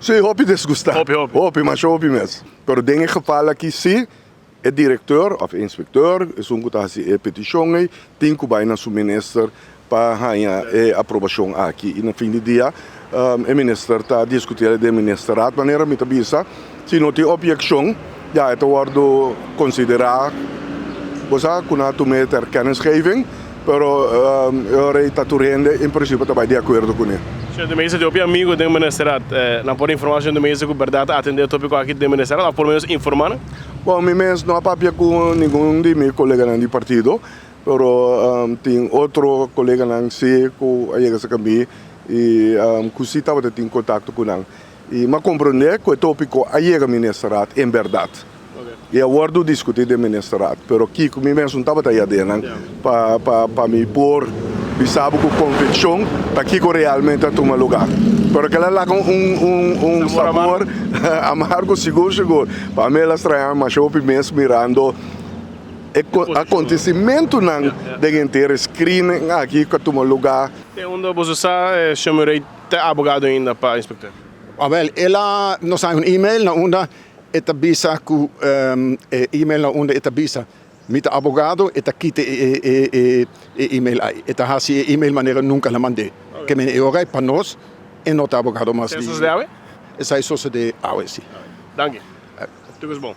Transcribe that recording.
Sí, hopi disgustá. Hopi, hopi. Hopi, masha hopi mes. Pero den e geval aki sí, e direkteur òf e inspekteur, esun ku ta hasi e petishon ei, tin ku bai na su minister pa haña e aprobashon aki. I na fin di dia e minister ta diskutí el den ministerraad. Manera mi ta bisa, si no tin objekshon, ya e ta wòrdu konsiderá, bo sa, ku nan a tum'é ter kennisgeving, pero e ora ei ta tur hende en prinsipio ta bai di akuerdo kuné. Señor de Meza tin hopi amigo den ministerraad. Nan por informá señor de Meza ku bèrdat a atendé e tópiko aki den ministerraad òf por lo menos informá nan? Bon, mi mes no a papia ku ningun di mi koleganan di partido. Pero tin otro koleganan si ku a yega serka mi i ku si tabata tin kontakto ku nan. I mi a komprondé ku e tópiko a yega ministerraad en bèrdat. I a wòrdu diskutí den ministerraad. Pero kiko mi mes no tabata ya den nan pa pa mi por bisa bo ku konvikshon ta kiko realmente a tuma lugá. Pero kila laga un un un sabor amargo sigur sigur. Pa mi el a straña masha hopi mes mirando. E acontecimentonan den henter e screening aki cu a tuma lugar. Te unda boso sa señor Murray ta abogado ainda pa inspector? Awel, el a nos haña un email na unda e ta bisa cu e email na unda e ta bisa mi ta abogado e ta kita e email ay. E ta haci e email manera nunca el a mand'é. Ke mene e ora ay pa nos e no ta abogado mas. Esei sosode awe? Esei sosode awe, si. Danki. Tur cos bon.